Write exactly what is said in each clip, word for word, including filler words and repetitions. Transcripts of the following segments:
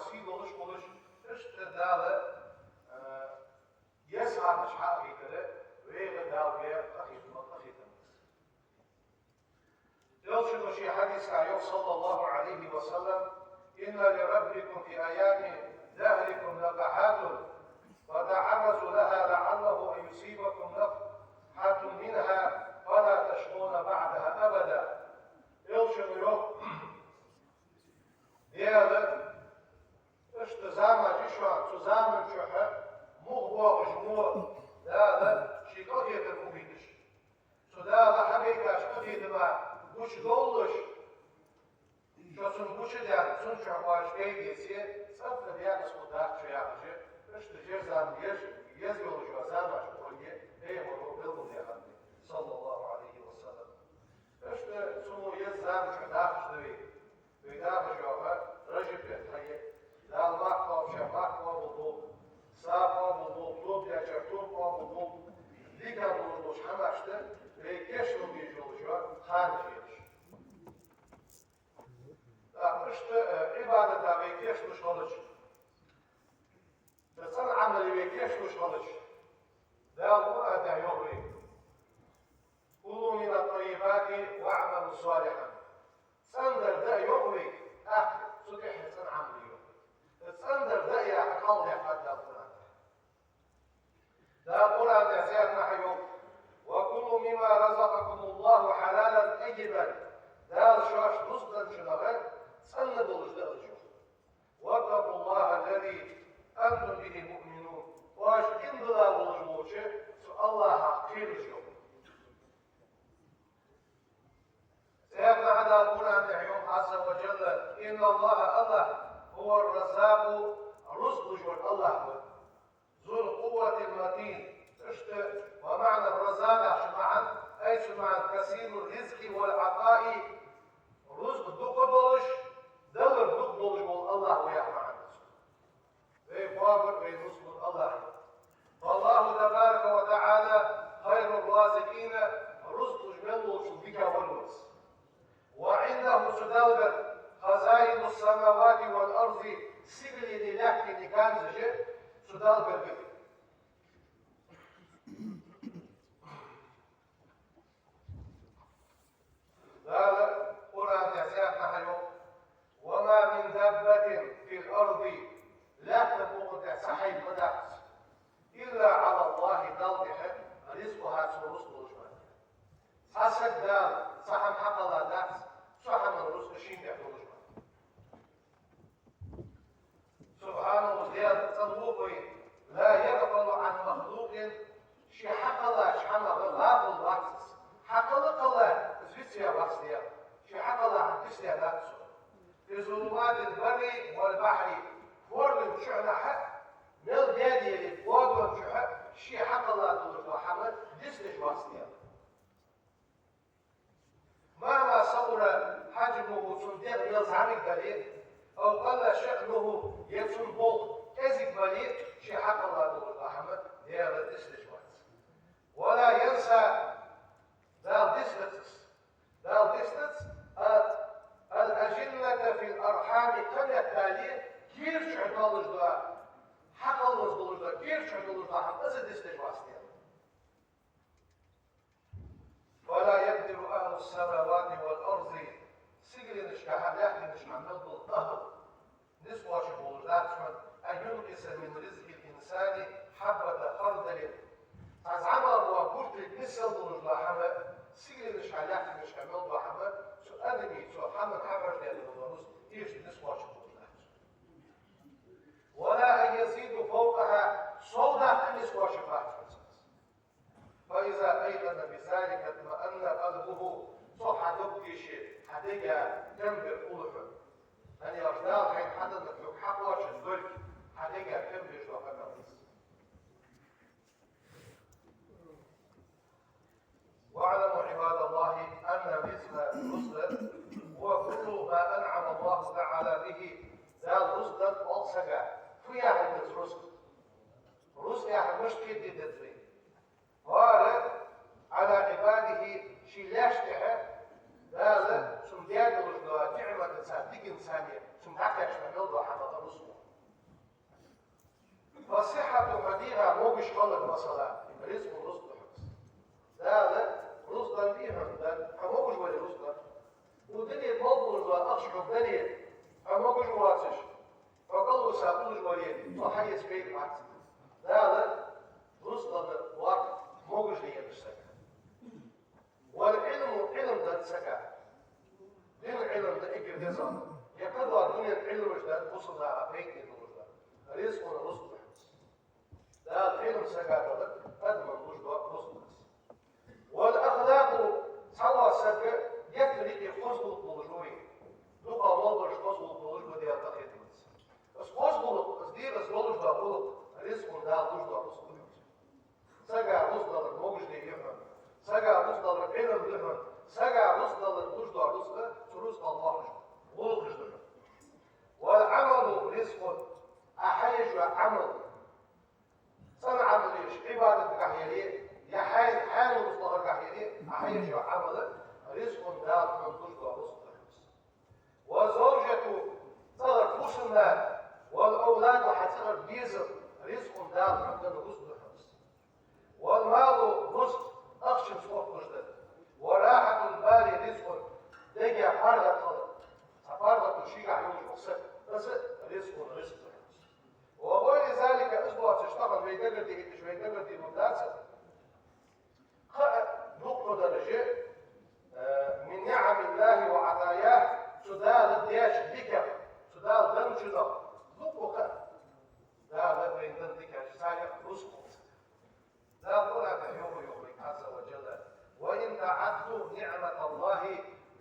сий долаш хулаш, иштта Дала, а, еза хӀамаш хьахайтар, вайга Дала бе къахетам, къахетам. Элчано ший хьадисагахь йоах, صلى الله عليه وسلم: «إن لربكم في أيام دهركم نفحات فتعرضوا لها لعله أن يصيبكم نفحة منها فلا تشقون بعدها أبدا». Элчано йоах, Дала иштта замаш я шоана, цу заман чухь мух боагӀаш мо Дала ший къахетам хьахайташ. Цу Дала хьабайча къахетама гучадовлаш, шо цунна гучадаьнна, цун чухь оаш пайда эце, цӀаккха декъаза хургдац шо яхаш, иштта жер-зама еза, еза йолаш йола замаш укхаза пайхамаро белгалдаьхад, صلى الله عليه وسلم. Иштта цу мо еза зама чухь дахаш да вай. Вай дахаш йола Ражаб бетта хьае, Дала марха кхоабачар марха къоабалдолда, са къоабалдолда, тоба дечар тоба къоабалдолда, дика долаш долча хӀамашта вай кийчлуш йолаш йола ханаш я уж. ТӀаккха иштта, э, Ӏибадата вай кийчлуш хилча, цӀена Ӏамале вай кийчлуш хилча, Дала Къуръан тӀа йоах вайга: «كلوا من الطيبات واعملوا صالحا». ЦӀенадар даа йоах вайга, тӀаккха цу тӀехьа цӀена Ӏамал е йоах вайга. ЦӀенадар даа яхар хьалха яхад Дала Къуръан тӀа. Дала Къуръан тӀа цхьаннахьа йоах: «وكلوا مما رزقكم الله حلالا طيبا». Дала шоашта рузкъа денначунах цӀена долаш даа йоах. «واتقوا الله الذي أنتم به مؤمنون». Оаш иман дилла волаш волча цу АллахӀах кхералаш йоах. ЦӀаькха а Дала Къуръан тӀа йоах, عز وجل: «إن الله», АллахӀ, «هو الرزاق», рузкъа луш вола АллахӀ ва, «ذو القوة المتين». Иштта, ومعنى الرزاق яхача маӀан, أي цун маӀан كثير الرزق والعطاء, рузкъа дукха долаш, далар дукха долаш вола АллахӀ ва яха маӀан да цун. Вай кхоабар, вай рузкъа лур АллахӀ ва. فالله تبارك وتعالى خير الرازقين, рузкъа луш мел волчул дикагӀа вар ва из. وعنده, цу Далла бер, خزائن السماوات والأرض, сигаленеи лаьттанеи ганзаш цу Далла бер ба. Дала Къуръан тӀа цхьаннахьа йоах: «وما من دابة في الأرض», лаьтта букъа тӀа цхьа хьайба ма дац, «إلا على الله», Далла тӀехьа, «رزقها», цун рузкъа долаш мара. Цхьа саг Дала цхьа хӀама хьакхелла дац, цу хӀаман рузкъа шийна тӀа долаш мара. سبحانه, Даьла цӀенлув вай, «لا يغفل عن مخلوق», ший хьакхеллача хӀамах гӀафал вац из. Хьакхелла а кхелла, из вицвеш вац Даьла. Ший хьакхелла хӀама дицдаь дац Цо. «في ظلمات البر والبحر», форда чухьнахьа, мел даьдели, водон чухьа, ший хьакхелла долаш дола хӀама дицдеш вац Даьла. «مهما صغر حجمه», цун дегӀ мел зӀамига дале, «أو قل شأنه», е цун болх кӀезига бале, ший хьакхелла долаш дола хӀама Даьла дицдеш вац. «ولا ينسى», Дала дицдац из. Дала дицдац, а, «الأجنة في الأرحام», кхаметтали кера чу долаш дола, хьакхеллаза долаш дола, кера чу долаш дола хӀама из а дицдеш вац Даьла. «ولا يقدر أهل السماوات والأرض», сигаленашкахьа, лаьттанашкахьа мел дола ахӀл, низ кхоачаш болаш дац хьона, «أن ينقص من رزق الإنسان حبة خردل». Цхьа зӀамагӀа бола гуртилг миссел долаш дола хӀама, сигаленашкахьа, лаьттанашкахьа мел дола хӀама, цу адамий, цу хӀаман хьахьожадаь дола рузкъа, иштта низ кхоачаш болаш дац. «ولا أن يزيد فوقها», сов даккха низ кхоачаш бац хьона цунца. «فإذا أيقن بذلك اطمأن قلبه», цох хьа дог теше, хьа дега тем бе хул хьона. ХӀана аьлча Дала хьайна хьаденна хьога хьакхоачаш долга, хьа дега тем беш дола къамаьл да из. «واعلموا عباد الله أن الرزق», рузкъа, «هو كل ما أنعم الله تعالى به», Дала рузкъа денна оал сага. Фу яхилга да из рузкъа? Рузкъа яхар мишта кхетаде деза вай? «طار على عباده», ший лаьшта тӀехьа Дала цунна даь долаш дола ниӀматаца, дикаца, цунна дӀакхаьча мел дола хӀама да рузкъа. хьалар, масала, ризкъун рузкъа да хьона. Дала рузкъа деннадий хьона, да, хьо могаш вале рузкъа. Укх дунен тӀа болх беш дола ахча хьога деннадий, хьо могаш воацаш, хьо кӀалвиса уллаш вале, цо хьаэца пайда бац. Дала рузкъа денна вар могаш вале саг. والعلم, Ӏилма да сага. Дина Ӏилма да эггара дезагӀа. Е кхыдола дунен Ӏилмаш да, бусалба наха пайдане долаш да. Ризкъун рузкъа да хьона. Дала Ӏилма сага далар адамна луш дола рузкъа да из. والأخلاق, цхьавола саг геттара юкъе хоза гӀулакх долаш ва вай. Дукха мел бараш хоза гӀулакх долаш ба Даьла къахетамца. Из хоза гӀулакх, из дегӀаца долаш дола гӀулакх, ризкъун Дала луш дола рузкъа да хьона. Сага рузкъа далар могаш да хьона. Сага рузкъа далар Ӏилма да хьона. Сага рузкъа далар луш дола рузкъа, цу рузкъах лоархӀаш гӀулакхаш да хьона. والعمل رزق, Ӏа хьаеш йола Ӏамал. ЦӀена Ӏамал еш, Ӏибадатагахьа яле, е хьай-, хьаьнала рузкъагахьа яле, Ӏа хьаеш йола Ӏамал, رزق, Дала хьона луш дола рузкъа да хьона. والزوجة, цӀагӀара фусам-нана, والأولاد, хьа цӀагӀара дезал, رزق, Дала хьона денна рузкъа да хьона. والمال, рузкъа, ахчанца отталуш да. وراحة البال رزق, дега паргӀата хилар. Цхьа паргӀато шийгахьа йолаш вола саг, из а رزق, рузкъа да хьона. وغير ذلك, из доацаш тахан вай дагардоаккхаш, вай дагардоалаш дац. Кхы а дукха дарже, э, من نعم الله وعطاياه, цу Дала деча диках, цу Дала денначунах дукха кхы а Дала вайна денна дикаш, царех рузкъа да. Дала Къуръан тӀа йоах, йоах вайга, عز وجل: وإن تعدوا نعمة الله,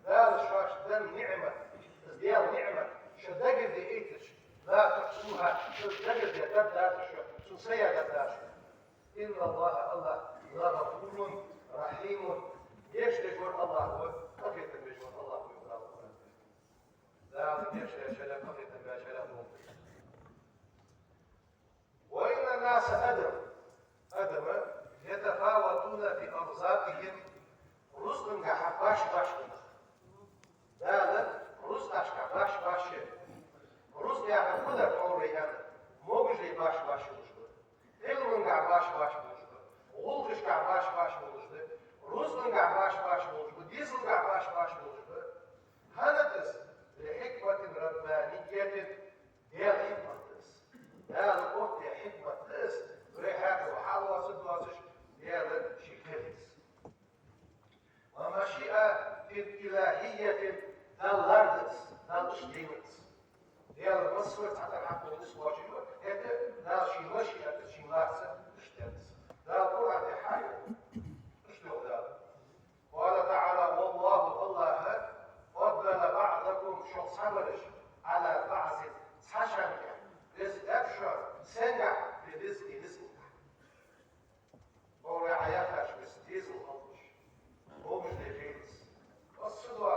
Дала шоашта денна ниӀмат, из Даьла ниӀмат, шо дагардоаккхийтача, لا تحصوها, шо дагардоаккхаргдац шо, цунна сая дергдац шо. إن الله, АллахӀ, لغفور رحيم, гешт деш вар АллахӀ ва, къахетам беш вар АллахӀ ва, йоах Дала Къуръан тӀа. Дала гешт деш хилда, къахетам беш хилда. وإن الناس, адам, адамаш, يتفاوتون في أرزاقهم, рузкъангахьа башха-башха ба нах. Дала рузкъашкахьа башха-башха я. Рузкъа яхар фу да, хьовра яхар, могашал башха-башха болаш ба. Ӏилмангахьа башха-башха болаш ба. ГӀулакхашкахьа башха-башха болаш ба. Рузкъангахьа башха-башха болаш ба. Дезалгахьа башха-башха болаш ба. ХӀана да из? لحكمة ربانية, Даьла хьикмат да из. Дала оттадаь хьикмат да из. Вай хьаькъал хьалоацаш доацаш, Даьла ший кхел да из. ومشيئة إلهية, Далла лар да из, Далла иштта дайнад из. Даьла массавар цхьатарра хьакъ долаш нисвоацаш ва, хӀаьта Дала ший машиӀат, ший ларца иштта даьд из. Дала Къуръан тӀа хьайоах, иштта йоах Дала. قال تعالى: والله, АллахӀа, فضل بعضكم, шух цхьабараш, على بعض, цхьан-шоана тӀа, веза Даьла, шо сенгахьа, في الرزق, рузкъагахьа. Хьовра Ӏа яхаш, веза дезал хилда, могаш хилда. Ас ца дуа,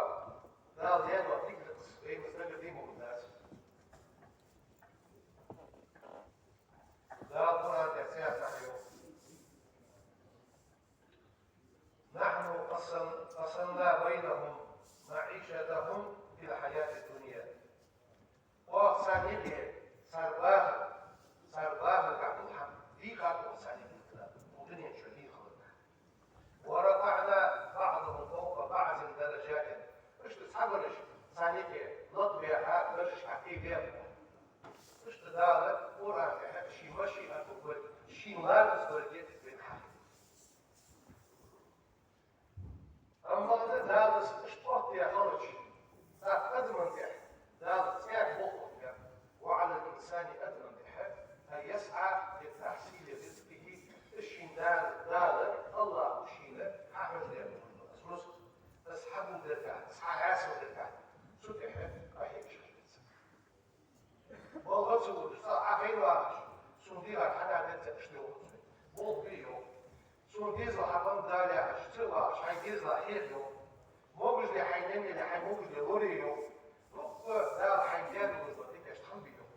Дала яьлла дика да из, вайна из дагардоаккхаш дац. Дала Къуръан тӀа цхьа аят йоах: نحن قسم-, قسمنا بينهم معيشتهم في الحياة الدنيا. Оаха царна юкъе цар бахар, цар бахаргахьа дукха хӀама дийхад оаха царна юкъе, укх дунен чу дийхалга. ورفعنا بعضهم فوق بعض درجات. Иштта цхьабараш царна юкъе лакхбаьха, даржашкахьа тӀабаьхаб. Иштта Дала Къуръан тӀа ший машиӀат бар, ший лар из бар, вайна хьахьийхад. Амма Дала из иштта оттадаь хилча, тӀаккха адамна тӀа Дала цӀаьхха болх оттадаьд: وعلى الإنسان, адамна тӀа, أن يسعى لتحصيل رزقه, из шийна Дала, Дала, АллахӀа шийна хьахьожадаь долаш дола из рузкъа, из хьагулдергахьа, из хьахьаьсалдергахьа, цу тӀа къахьегаш хила веза. Болх ца луш, цхьа Ӏа хайна вагӀаш, сона дехар хьадергда, иштта йоах из. Болх бе йоах. Сона дезал хьабеннаб Дала яхаш, ца вагӀаш, хьай дезала хьеха йоах. Могаш дале хьай наьна, хьай могаш дале лорае йоах. Дукха Дала хьайна даь долаш дола дикаш хьабе йоах.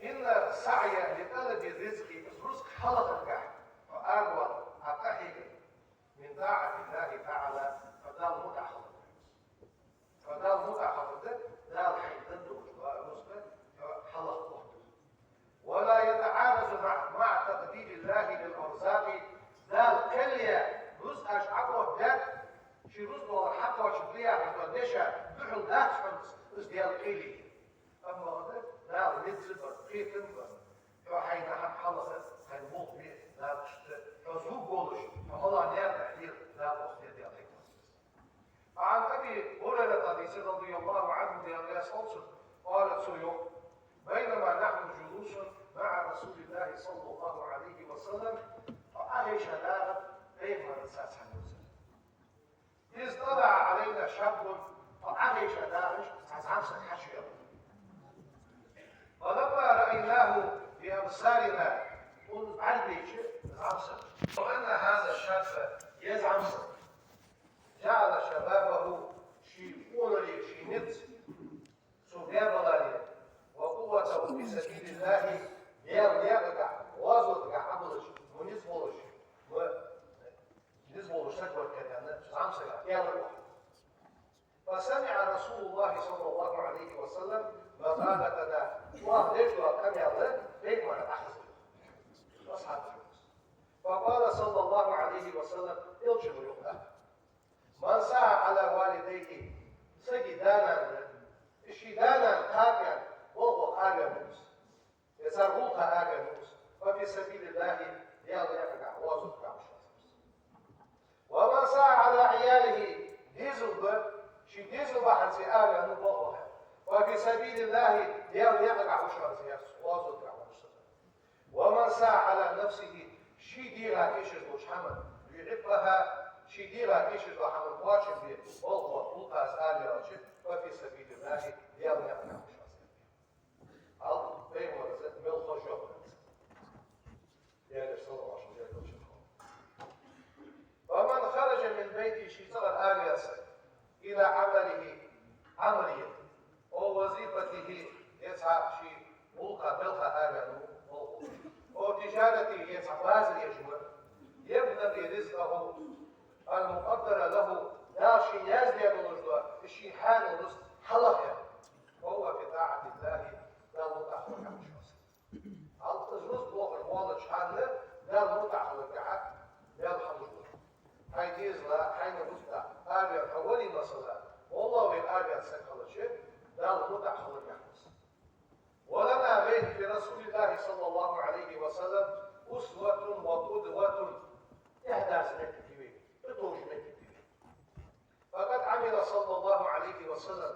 إن السعي لطلب الرزق, из рузкъа хьалахаргахьа хьо аравала, Ӏа къахьегар, من طاعة الله تعالى, хьо Далла мутӀахьа хилар да. Хьо Далла мутӀахьа хилар да, Дала хьайна денна долаш дола рузкъа хьо хьалаха оттар. Или. Амма ада Дала низ бар, кхетам бар, хьо хьайна хӀама хьалаха, хьайна мух бе, Дала иштта, хьо зув болаш, хьо мала наькъа хьийла, Дала охте Дала хьекъал. عن أبي هريرة رضي الله عنه, Дала раьза хилва цунна, قال, цо йоах: بينما نحن جلوس مع رسول الله صلى الله عليه وسلم, Ӏахайша дагӀа Пайхамарца цхьана ва из. إذ طلع علينا شاب, Ӏахайша дагӀаш цхьа зӀамсаг хьачувелла. فلما رأيناه بأبصارنا, цунна бӀаргабайча зӀамсага, وأن هذا الشاب, ер зӀамсаг, جعل شبابه, ший къонахий, ший низ, цо баь баларе, وقوته في سبيل الله, Даьла наькъагахьа, гӀазотагахьа Ӏобиллача, ма низ болаш, ма низ болаш саг вар кхетанна, цу зӀамсага Даьла наькъа. فسمع رسول الله صلى الله عليه وسلم مقالتنا, оаха деш дола къамаьл Пайхамара дӀахазар асхьабаша. فقال صلى الله عليه وسلم, элчано йоах: من سعى على والديه, сага да-нана, ший да-нана кхаба аьнна, болх баха араваьннав из, е цар гӀулакха араваьннав из, ففي سبيل الله, Даьла наькъагахьа, гӀазотагахьа ва из. ومن سعى على عياله, дезал ба, ший дезал бахьанца араваьннав болх баха, ففي سبيل الله, Даьла наькъагахьа ва шоана из, гӀазотагахьа ва из. ومن سعى على نفسه, ший дегӀа эшаш долча хӀаман, ليعفها, ший дегӀа эшаш дола хӀаман кхоачам бе болх баха, гӀулакха из араваьлча, ففي سبيل الله, Даьла наькъагахьа ва шоана из. Хьал Пайхамара мел хоза жоп даьд. Даьла салам-моаршал хилда цунна. ومن خرج من بيته, ший цӀагӀара араваьнна саг, إلى عمله, Ӏамал е, أو وظيفته, е цхьа ший гӀулакха, балха араваьннав, أو تجارته, е цхьа базар еш ва, يبتغي رزقه المقدر له, Дала шийна яздаь долаш дола ший хьаьнала рузкъа хьалаха, فهو في طاعة الله, Далла мутӀахьа хиларгахьа ва из. Хьал из рузкъа лохаш воаллача хана Далла мутӀахьа хиларгахьа мел хӀама да. Хьай дезала, хьайна рузкъа араваьнна хьо вале, масала, моллагӀа ве араваьнна саг хилча, Далла мутӀахьа хиларгахьа ва из. ولنا, вайна, في رسول الله صلى الله عليه وسلم أسوة وقدوة, тӀехьадарца моттиг я вайна, тӀатовжа моттиг я вайна. فقد عمل صلى الله عليه وسلم,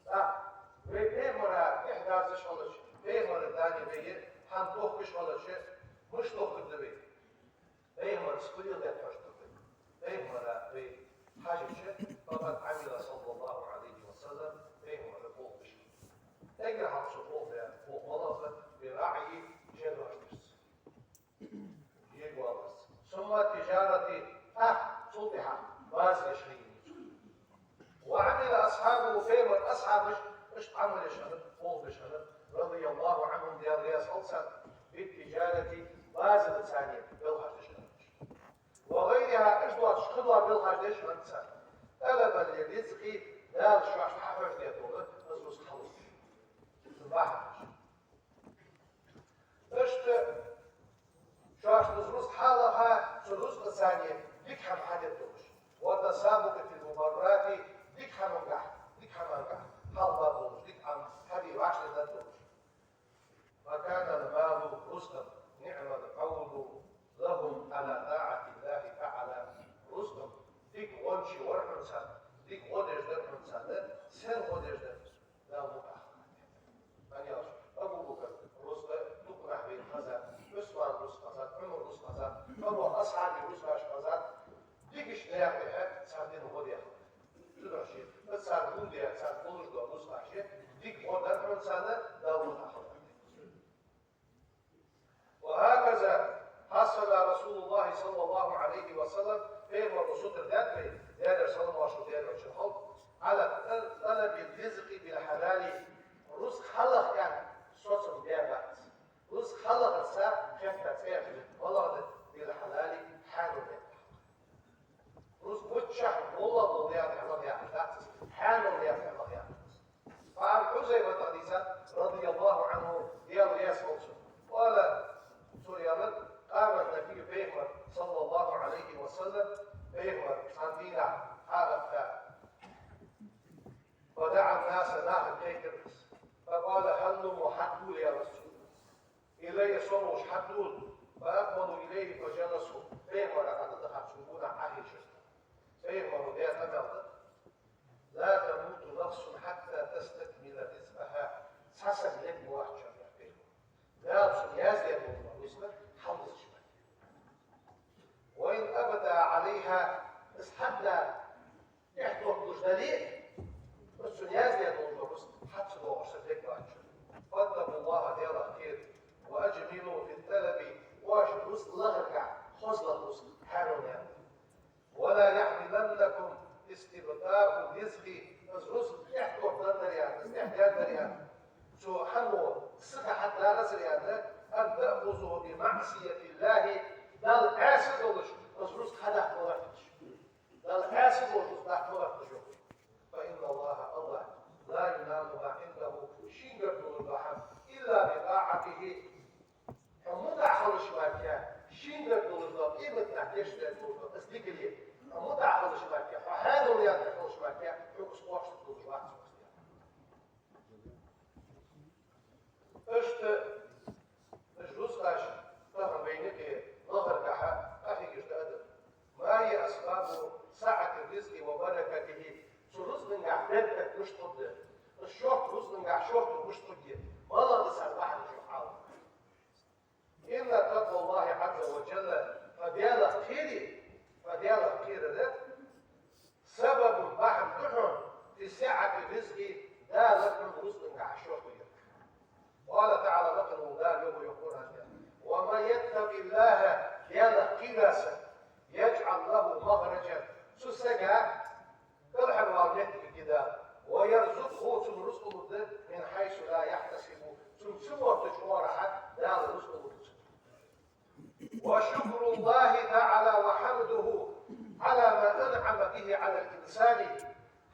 а, вай Пайхамара тӀехьадарцаш хилча, Пайхамара дани вай хӀама тохкаш хилча, мишта тохкаргда вай? Пайхамарца кулил детташ тохкаргда. Пайхамара вай хьажача, فقد عمل صلى الله عليه وسلم, Пайхамара болх беш хилар. Эггара хьалха цо болх баь болх малагӀа да? برعي, жен дош дарца, гергваларца. ثم التجارة, а, цул тӀехьа базар еш хиннай цо. وعمل أصحابه, Пайхамара асхьабаш иштта Ӏамал еш хиннаб, болх беш хиннаб, رضي الله عنهم, Даьла раьза хилва царна, بالتجارة, базарца балхаш деш хиннаб. وغيرها, иштта доацаш кхыдола балхаш деш хиннад цар, طلبا للرزق, Дала шоашта хьахьожадаь дола из рузкъа хьалуш. Цун бахьанаш. Иштта шоашта из рузкъа хьалаха, цу рузкъаца дика хӀама хьаде долаш. والتسابق في المباهرات, дика хӀамангахьа, дика хӀамангахьа хьалха долаш, дика хӀама хьаде вӀаштӀехьдаргдолаш. فكان المال رزقا نعم العون لهم على طاعة الله تعالى. Рузкъа дика гӀо чу вар хьона царна, дика гӀо деш дар хьона царна, сенна гӀо деш дар? Далла мутӀахьа хилар. Хьан яхаш, Абу Бакр рузкъа дукха нах вайна хезад, Ӏусмана рузкъа хезад, Ӏумара рузкъа хезад, кхыдола асхьабий рузкъаш хезад, дикача наькъа тӀа цар дина гӀо даь хилар. Цудухьа ший, цар гулдаь, цар гуллуш дола рузкъаш, дика гӀо дар хьона царна, Далла мутӀахьа хилар. وهكذا حثنا رسول الله صلى الله عليه وسلم, Пайхамара сутара даьд вайна, Даьлера салам-моаршал хилда цунна, على طلب الرزق بالحلال, рузкъа хьалаха аьнна соцам баь бац. Рузкъа хьалахарца хетта цӀераш да, малагӀа да? بالحلال, хьаьнала метта. Рузкъа вуччахь, моллагӀа лаьрхӀа хьалаха яхаш дац из, хьаьнала лаьрхӀа хьалаха яхаш да из. فعن حذيفة, хьузайфатах дийцад, رضي الله عنه, Даьла раьза хилва цунна, قال, цо аьлар: قام النبي, Пайхамар, صلى الله عليه وسلم, Пайхамар цхьан дийнахьа хьагӀатта, فدعا الناس, нахага кхайкар из. Уж хьадувла, فأقبلوا إليه فجلسوا. Пайхамара дӀадахар цун гонахьа Ӏохайшар. Пайхамара даь къамаьл да: لا تموت نفس حتى تستكمل رزقها. Цхьа саг лергвоацача, аьлар пайхамара, Дала цунна яздаь дола рузкъа хьалдизача мара. وإن أبطأ عليها, из хьадалар эхь тотталуш дале а, из цунна яздаь дола рузкъа хьа ца доагӀаш саг лергвоацача. فاتقوا الله, Далах кхера, وأجملوا في الطلب, оаш рузкъа лахаргахьа хоза лаха, рузкъа хьаьрал яьнна. ولا يحملنكم استبطاء الرزق, из рузкъа эхь тоттадар аьнна, из эхь даьдар аьнна, цу хӀамо сиха хьадалазар аьнна, أن تأخذوه بمعصية الله, Далла Ӏаьса долаш, из рузкъа хьадаккха гӀерташ. Далла Ӏаьса долаш из даккха гӀерташ. فإن الله, АллахӀ, لا ينال ما عنده, шийгара долаш дола хӀама, إلا بطاعته, хьо мутӀахьа хилча мара, шийгара долаш дола, къематдийнахьа деш долаш дола из дикале, хьо мутӀахьа хилча мара, хьо хьаьрал яьнна хилча мара, хьога из кхоачаш долаш вац. Иштта уж рузкъаш тахан вайна юкъе лахаргахьа къахьегаш да адам. ما هي أسباب سعة الرزق وبركته؟ Цу рузкъангахьа беркат мишта хургда? Из шортта, рузкъангахьа шортта мишта хургья? МалагӀа да цар бахьанаш, йоах Ӏаламнаха. إن تقوى الله عز وجل, фу Далах кхерар, фу Далах кхерар, سبب, бахьан да хьона, في سعة الرزق, Дала хьона рузкъангахьа шортта ярах. قال تعالى, лакха вола Дала йоах, йоах Къуръан чу: ومن يتق الله, Далах кхийра саг, يجعل له مخرجا, цу сага кӀалхарвала моттиг я Дала, ويرزقه, цунна рузкъа лургда, من حيث لا يحتسب, цунна ца моттача оагӀорахьа Дала рузкъа лургда цунна. وشكر الله تعالى وحمده على ما أنعم به على الإنسان.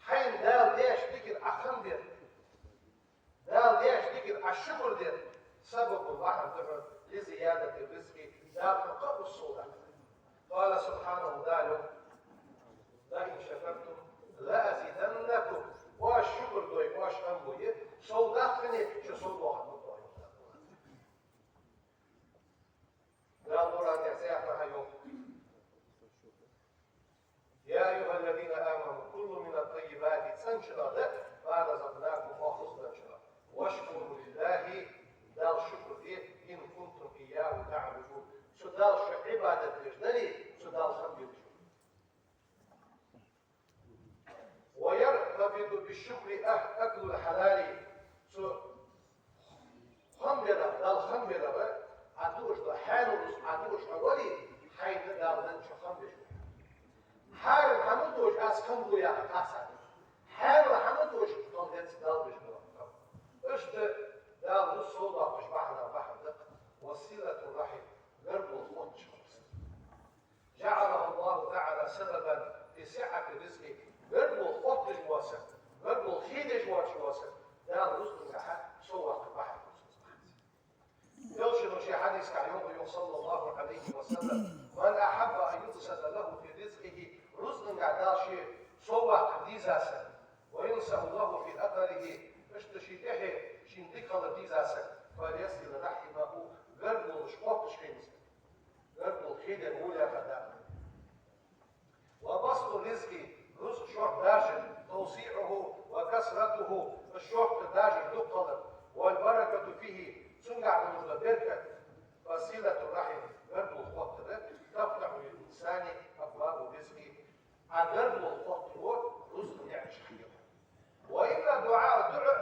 Хьайна Дала деча дикара Ӏа хам бер, Дала деча дикара Ӏа шукр дер, سبب, бахьан да хьона, لزيادة الرزق, Дала хьона кхы а рузкъа совдаккхар. قال سبحانه, Дала йоах: لئن شكرتم لأزيدنكم. Оаш шукр дой, оаш хам бой, совдаккхане, шо совдоахаргба тхона. Дала Къуръан тӀа цхьаькха хьайоах: يا أيها الذين آمنوا كلوا من الطيبات, цӀеначунах да, ما رزقناكم, оаха рузкъа денначунах, واشكروا لله, Далла шукр де, إن كنتم إياه تعبدون, цу Далла шо Ӏибадат деш дале, цу Далла хам бе шо. ويرتبط بالشكر أك-، أكل الحلال. Цу хам берах, Далла хам берах, Ӏа дуаш да, хьаьнал рузкъа Ӏа дуаш хьо вале, хьайна Дала денначох хам беш ва хьо. Хьарам хӀама дуаш, аз хам бу яха кхаьчад. Хьаьнал хӀама дуаш, хам денца Далла беш ва хьо. Иштта Дала рузкъа совдоаккхаш бахьан, бахьан да وصلة الرحم, гаргало хотташ хилар. جعله الله تعالى سببا في سعة الرزق. Гаргало хотташ вола саг, гаргало хедеш воацаш вола саг, Дала рузкъангахьа совваккха бахьан да. Элчано ший хьадисагахь йоах, йоах, صلى الله عليه وسلم: من أحب أن يبسط له في رزقه, рузкъангахьа Дала шийна совваккхар дийза саг, وينسأ له في أثره, иштта ший тӀехье шийна дика хилар дийза саг, فليصل رحمه, гаргалонаш хотташ хилва из. Гаргало хедер волавелар Дала. وبسط الرزق, рузкъа шортта даржар, توسيعه وكثرته, из шортта даржар, дукха хилар, والبركة فيه, цунгахь долаш дола беркат, فصلة الرحم, гаргало хоттар, تفتح للإنسان أبواب الرزق, Ӏа гаргало хоттаро рузкъа наӀараш хьаелар. وإن الدعاء, дуӀа,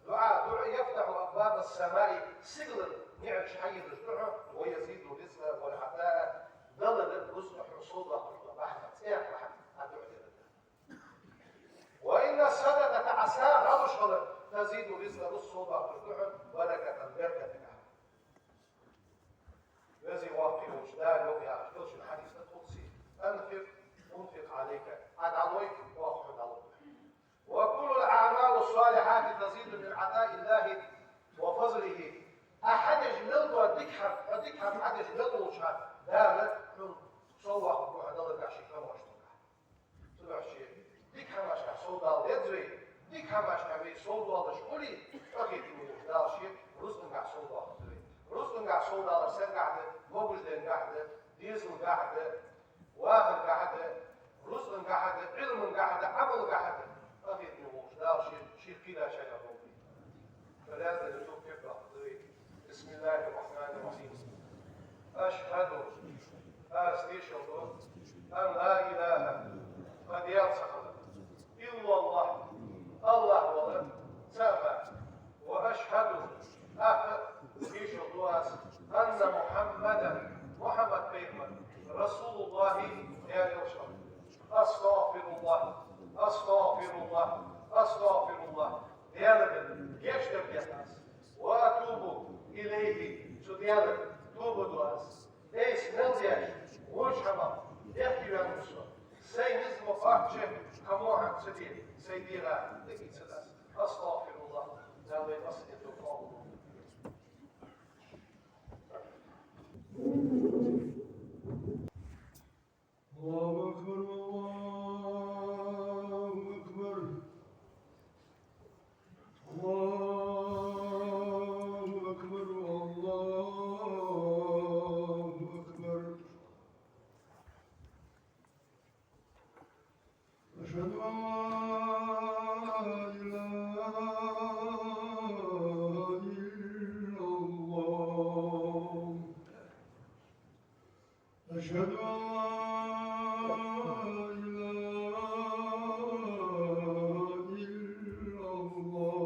дуӀа, дуӀа, يفتح أبواب السماء, сигалара наӀараш хьаелаш да хьона, ويزيد الرزق والعطاء, далара, рузкъа хьона совдоаккхаш дола бахьан, цӀаькха бахьан, Ӏа дуӀа дер да. وإن الصدقة, Ӏа сагӀа дӀалуш хилар, تزيد الرزق, рузкъа совдоаккхаш да хьона, بركة, беркатагахьа. Веза-воккха волча Дала йоах, яхаш, Элчан хьадис да къудси: أنفق أنفق عليك, Ӏа дӀалой, оаха хьона дӀалургда. وكل الأعمال الصالحات تزيد من عطاء الله وفضله. Ӏа хьадеш мел дола дика хӀама, хьо дика хӀама хьадеш мел волча, Дала хьона совваккхаргва хьо даларгахьа ший къамаьлашта. Цудухьа ший дика хӀамашкахьа совдала деза вай, дика хӀамашкахьа вай совдоалаш хуле, къахетаме волча Дала ший рузкъангахьа совдоахаргда вай. Рузкъангахьа совдала Могашалгахьа да, дезалгахьа да, вахаргахьа да, рузкъангахьа да, Ӏилмангахьа да, Ӏамалгахьа да. Къахетаме волча Дала ший, ший кхийрача яхь болба. Фараза литу кепа. بسم الله الرحمن الرحيم. أشهد, аз тешал ду, أن لا إله, кхы Даьла ца хилар, إلا الله, АллахӀ вола цаӀ ва. وأشهد, тӀаккха тешал ду аз, أن محمدا, Мухьаммад пайхамар, رسول الله, Даьла элча ва. أستغفر الله، أستغفر الله، أستغفر الله. Даьлагара гешт дар дех аз. وأتوب إليه, цу Даьлага тоба ду аз. Айса мел деш, воча хӀамах бехке ваьнна ва со. Сай низ ма кхоачча, кхы во хӀама ца де, сай дегӀа дакъий ца дац. أستغفر الله. Дала вай массанена товфикъ лолда. الله أكبر، الله أكبر، الله أكبر، الله أكبر. أشهد أن لا إله إلا الله. أشهد أن لا إله إلا الله.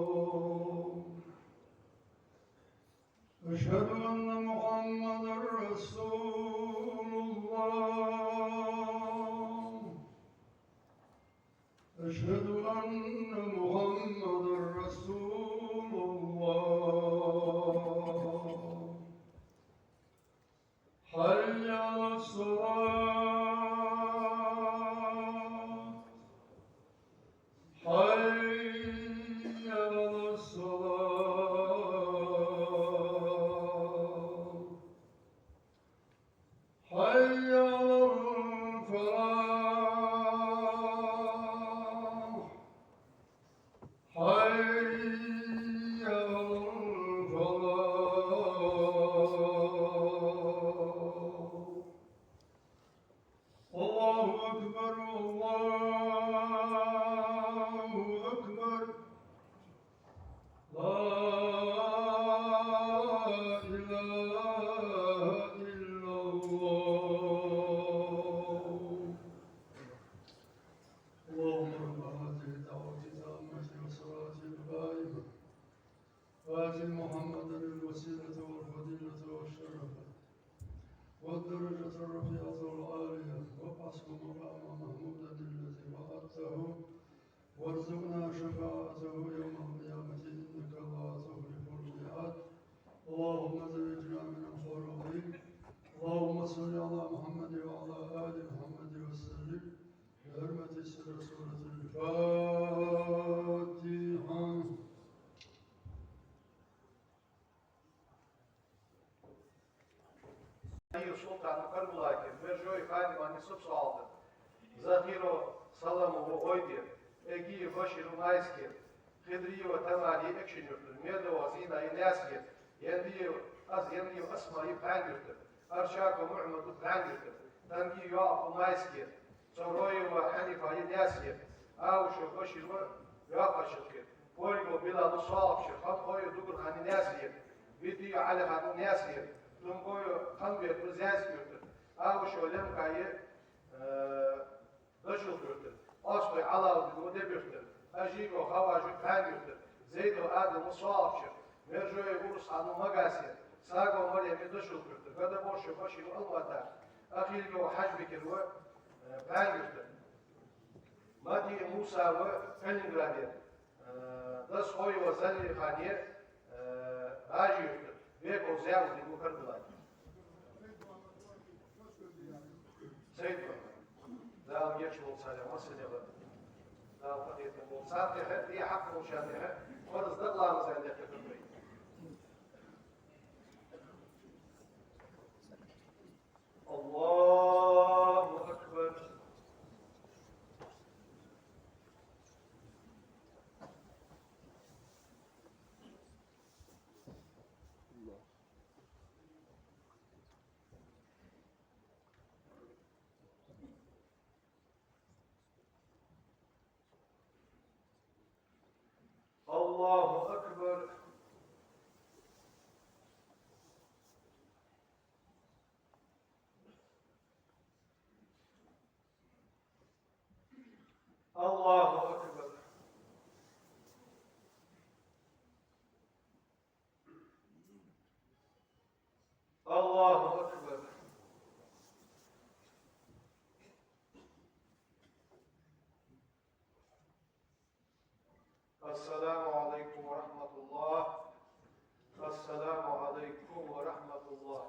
أشهد أن محمدا رسول الله. أشهد أن محمدا رسول الله. حي على الصلاة. حي على الصلاة. حي على الفلاح. حي على الفلاح. الله أكبر، الله أكبر. لا إله إلا الله. اللهم رب هذه الدعوة التامة والصلاة القائمة، آت محمدا الوسيلة والفضيلة والشرف والدرجة الرفيعة العالية، وابعثه مقاما محمودا الذي وعدته، وارزقنا شفاعته يوم القيامة إنك لا تخلف الميعاد. اللهم زوجنا من الحور العين. اللهم صل على محمد وعلى آل محمد وسلم. بحرمة سر سورة الفاتحة. Султан Карбулаке, Мержой Фатима Нисып Салта, Захиров Салам ва Ойде, Эгиев Башир Майске, Хидриева Тамара Экшин-Юртара, Медова Зина Наьсаре, Яндиев Ас-, Яндиев Асма Пхьан-Юртара, Арчаков Мухьмад Пхьан-Юртара, Танги Йоакъ Майске, Цороева Хьанифа Наьсаре, Аушев Башир Йоккхачилхе, Полигов Билал Салапче, Хатхоев Дугурхан Наьсаре, Битиев Ӏалихан Наьсаре, Тумгоев Хамбет Зяц-Юртара, Аушев Лемкай, э, Дошух-Юртара, Къостой Ӏалаудин Деб-Юртара, Ажигов Хаважи Пхьан-Юртара, Зейдов Адам Салапче, Мержоев Урусхан Магасера, Сагов Марем Дошух-Юртара, Гадабошев Башир Алматара, Ахильгов Хьажбикир ва, э, Пхьан-Юртара, Матиев Муса ва Калининградера, э, Досхоева Залихаре, э, ГӀажи-Юртара, Беков Зиявдин ва Карбулаке. Саид ва. Дала гешт долда царех, массанех а. Дала къахетам болба. Царна тӀехьа, тӀехьа хьакъ болчарна тӀехьа, фарз дакъа ламаза тӀехьа хургбай. الله أكبر. الله أكبر. الله أكبر. الله أكبر. السلام عليكم ورحمة الله. السلام عليكم ورحمة الله.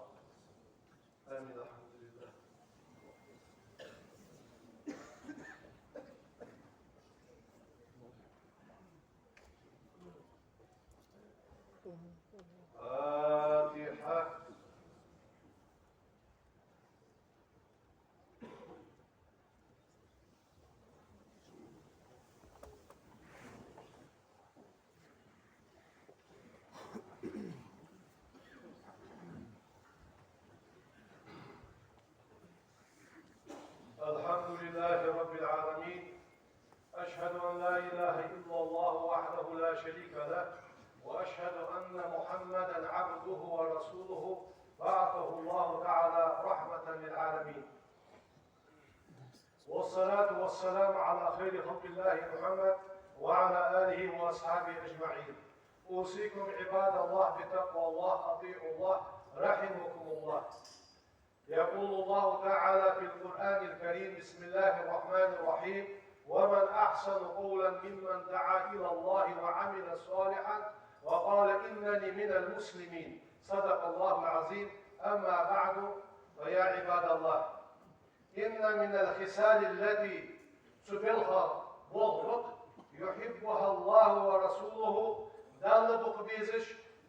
آمين. الحمد لله. فاتحة. الحمد لله رب العالمين. أشهد أن لا إله إلا الله وحده لا شريك له، وأشهد أن محمدا عبده ورسوله، بعثه الله تعالى رحمة للعالمين. والصلاة والسلام على خير خلق الله محمد وعلى آله وأصحابه أجمعين. أوصيكم عباد الله بتقوى الله، أطيعوا الله، رحمكم الله. يقول الله تعالى في القرآن الكريم: بسم الله الرحمن الرحيم: ومن أحسن قولا ممن دعا إلى الله وعمل صالحا وقال إنني من المسلمين. صدق الله العظيم. أما بعد، فيا عباد الله، إن من الخصال التي, цу белхех болх ба, يحبها الله ورسوله, Далла дукха безаш,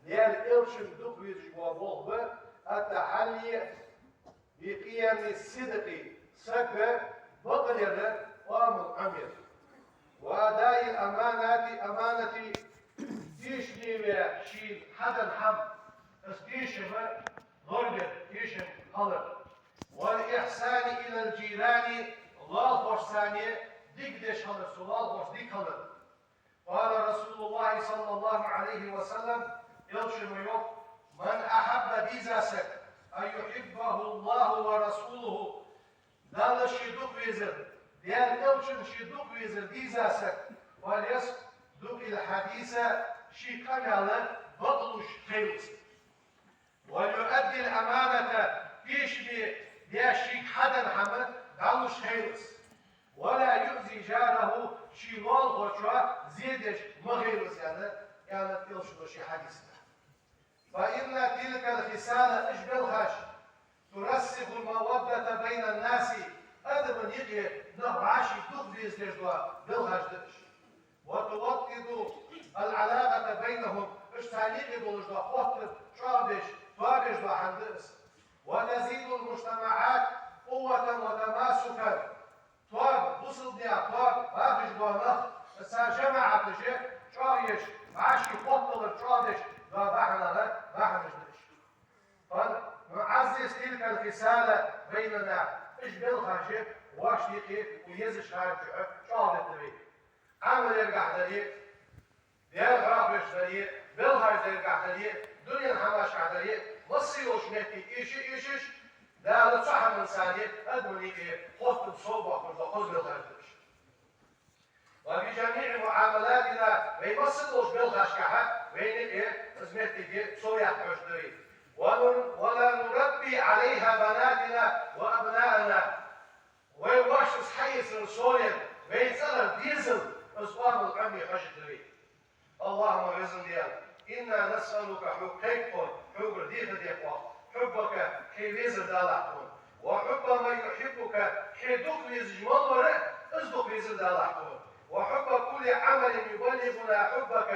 Даьла Элчанна дукха везаш бола болх ба, التحلي بقيم الصدق, саг бакъдар, оамал Ӏомаяр, وأداء الأمانة, أمانة, тешаме ваь, шийна хьаденна хӀама, из тешам лорабар, тешам хилар, والإحسان إلى الجيران, лоалахошца дика деш хилар, цу лоалахошта дика хилар. قال رسول الله صلى الله عليه وسلم, Элчано йоах: من أحب, дийза саг, أن يحبه الله ورسوله, Далла ше дукха везар, Даьла Элчанна ше дукха везар дийза саг, فليصدق الحديث, ший къамаьл бакълуш хийла из. وليؤد الأمانة, тешаме даь, шийга хьаденна хӀама дӀалуш хийла из. ولا يؤذ جاره, ший лоалахочоа зе деш ма хийла из, аьнна, аьннад Элчано ший хьадиса тӀа. فإن تلك الخصال, уж белхаш, ترسخ المودة بين الناس, адамашта юкъе нах вӀаший дукха везадеш дола белхаш да уж. وتوطد العلاقة بينهم, уж царна юкъе долаш дола хоттам чӀоагӀбеш, тоабеш дола хӀама да из. وتزيد المجتمعات قوة وتماسكا, тоаба, бусалба наьха тоаба бахаш бола нах, цар жамаӀаташ чӀоагӀъеш, вӀаший хотталар чӀоагӀдеш дола бахьанаш, бахьанаш да уж. فلنعزز تلك الخصال بيننا, уж белхаш вай юкъе укх езача хана чухь чӀоагӀдетта вай. Ӏамал яргахь дале, Даьла хьоахавеш дале, белхаш дергахь дале, дунен хӀамашкахь дале, массе йолча метте эша, эшаш, Дала цу хӀаманца адамашта юкъе хоттам совбоаккхаш дола хоза белхаш да уж. وفي جميع معاملاتنا, вай массе долча белхашкахь вайна юкъе из моттиг совъяккха хьожаргда вай. ون-, ولا نربي عليها بناتنا وأبناءنا. Вай воашта хьаэцар совенна, вай цӀагӀара дезал, из оамал Ӏомае хьожаргда вай. اللهم, Веза Даьла, إنا نسألك, хьога кхайк тхо, хьогара дехар де тхо, حبك, хье везар далахь тхона, وحب من يحبك, хье дукха везаш мел вар, из дукха везар далахь тхона, وحب كل عمل يبلغنا حبك,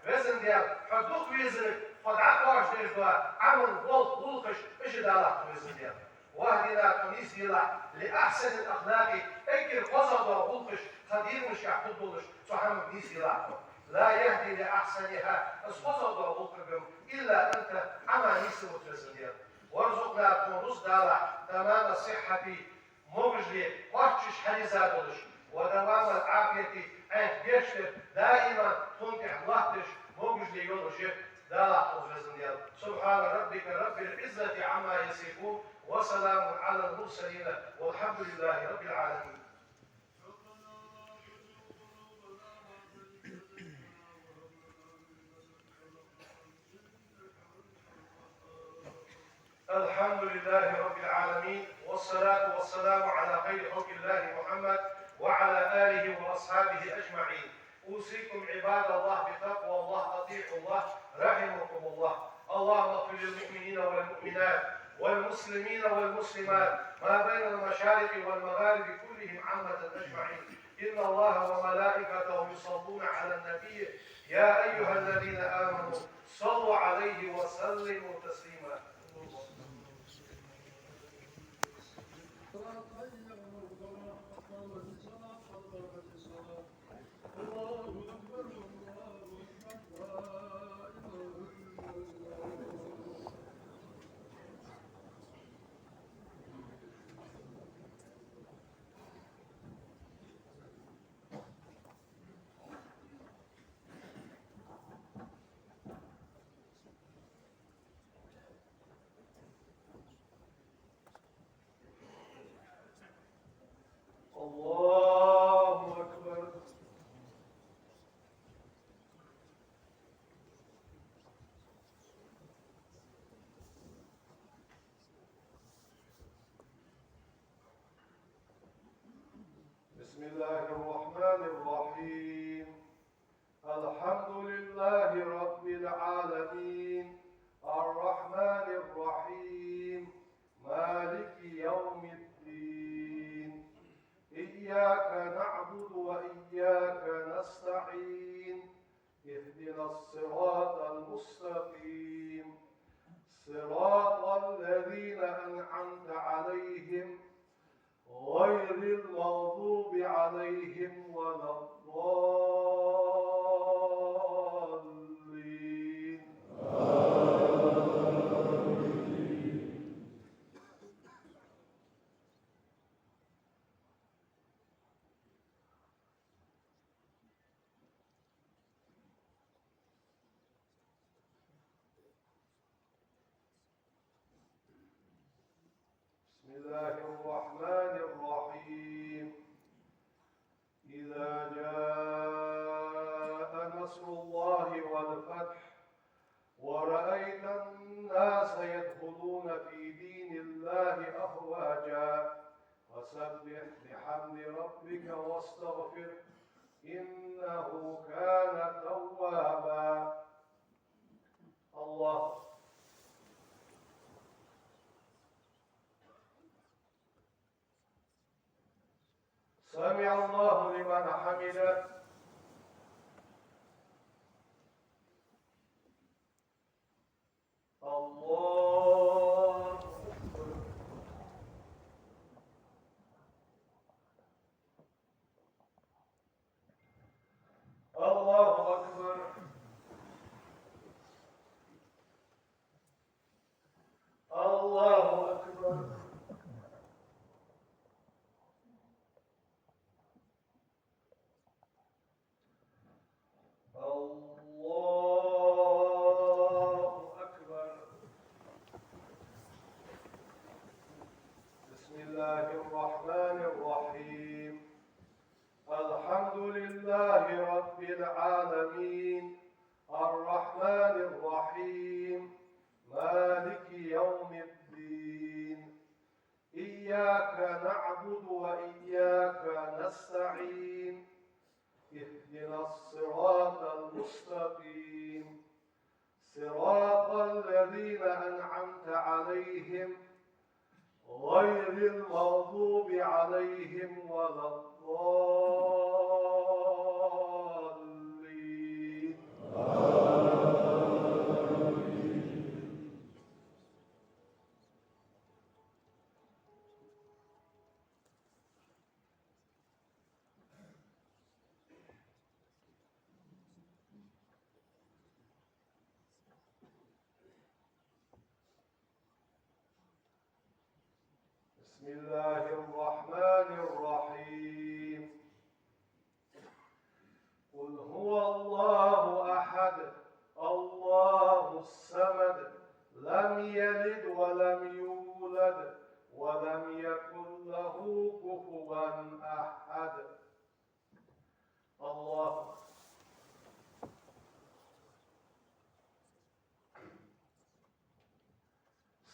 Веза Даьла, хьо дукха везарга тхо дӀакхоачашдеш дола Ӏамал, болх, гӀулакхаш, уж далахь тхона, Веза Даьла. واهدنا, тхо нийсделахь, لأحسن الأخلاق, эггара хозагӀа дола гӀулакхаш тха дегӀамашкахь хургдолаш, цу хӀаманга нийсделахь тхо. لا يهدي لأحسنها, из хозагӀа дола гӀулакх-м إلا أنت, Ӏа мара нийсденна ва, Веза Даьла. وارزقنا, тхона рузкъа далахь, تمام الصحة, могашал кхоачаш хьалъеза долаш, ودوام العافية, Ӏайха гешт дар даим тхона тӀа латташ, могаш де йолаш я Дала, Ӏовеза Даьла. سبحان ربك رب العزة عما يصفون وسلام على المرسلين والحمد لله رب العالمين. الحمد لله رب العالمين، والصلاة والسلام على خير خلق الله محمد وعلى آله وأصحابه أجمعين. أوصيكم عباد الله بتقوى الله، أطيعوا الله، رحمكم الله. اللهم اغفر للمؤمنين والمؤمنات والمسلمين والمسلمات ما بين المشارق والمغارب كلهم عامة أجمعين. إن الله وملائكته يصلون على النبي، يا أيها الذين آمنوا صلوا عليه وسلموا تسليما. الله أكبر. بسم الله الرحمن الرحيم. الحمد لله رب العالمين. الرحمن الرحيم. مالك يوم الدين. إياك نعبد وإياك نستعين. اهدنا الصراط المستقيم. صراط الذين أنعمت عليهم غير المغضوب عليهم ولا الضالين. آمين. بسم الله الرحمن الرحيم. إذا جاء نصر الله والفتح ورأيت الناس يدخلون في دين الله أفواجا فسبح بحمد ربك واستغفره إنه كان توابا. الله. سمع الله لمن حمده. الله أكبر. الله أكبر. الله أكبر. الله أكبر. بسم الله الرحمن الرحيم. الحمد لله رب العالمين. الرحمن الرحيم. مالك يوم الدين. إياك نعبد وإياك نستعين. اهدنا الصراط المستقيم. صراط الذين أنعمت عليهم غير المغضوب عليهم ولا الضالين. آمين. بسم الله الرحمن الرحيم.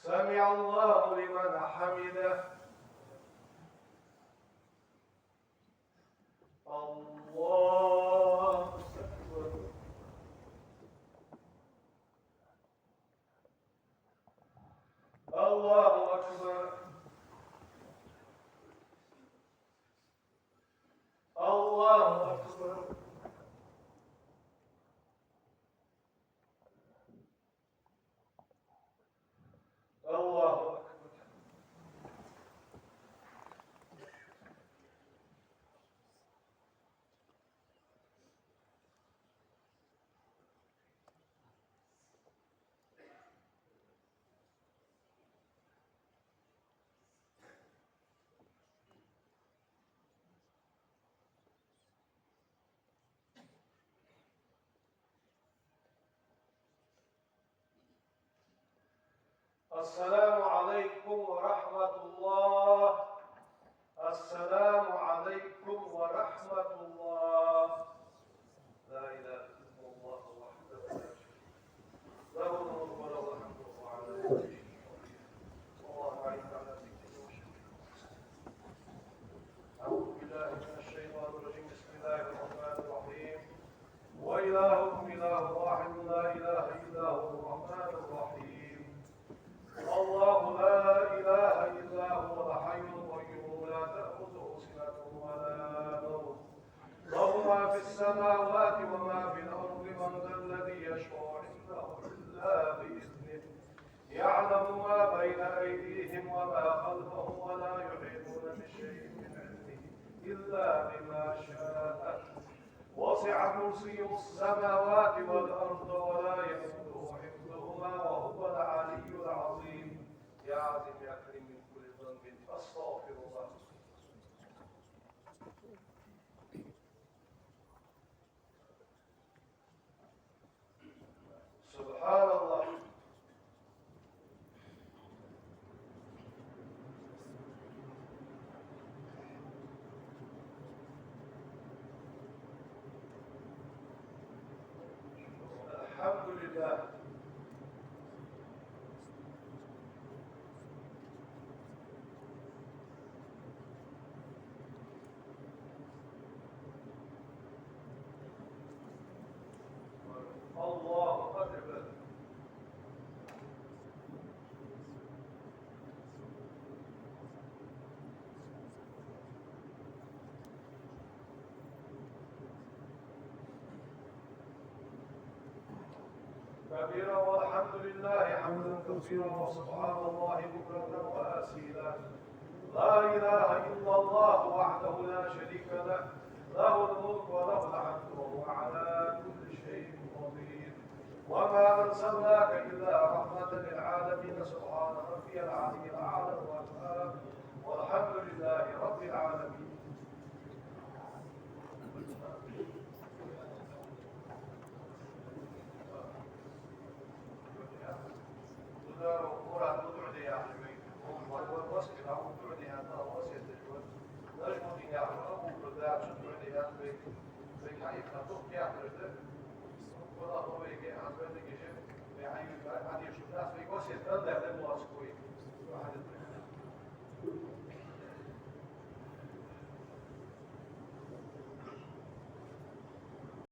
سمع الله لمن حمده. الله أكبر. الله أكبر. الله أكبر. الله أكبر. السلام عليكم ورحمة الله. السلام عليكم ورحمة الله. لا إله إلا الله وحده لا شريك له، له الملك وله الحمد وهو على كل شيء قدير. اللهم أعنا على ذكرك وشكرك. أعوذ بالله من الشيطان الرجيم. بسم الله الرحمن الرحيم. وإلهكم إله واحد لا إله إلا هو الرحمن الرحيم. الله لا إله إلا هو الحي القيوم لا تأخذه سنة ولا نوم له ما في السماوات وما في الأرض من ذا الذي يشفع عنده إلا بإذنه يعلم ما بين أيديهم وما خلفهم ولا يحيطون بشيء من علمه إلا بما شاء وسع كرسيه السماوات والأرض ولا يئوده حفظهما وهو العلي العظيم. يا عظيم يا كريم من كل ذنب أستغفر الله. سبحان الله. الحمد لله. الله أكبر. كبيرا والحمد لله حمدا كثيرا وسبحان الله بكرة وأصيلا. لا إله إلا الله وحده لا شريك له، له الملك وله الحمد وهو على كل شيء قدير. وما أرسلناك إلا رحمة للعالمين. سبحان ربي العلي الأعلى وأتقى. والحمد لله رب العالمين.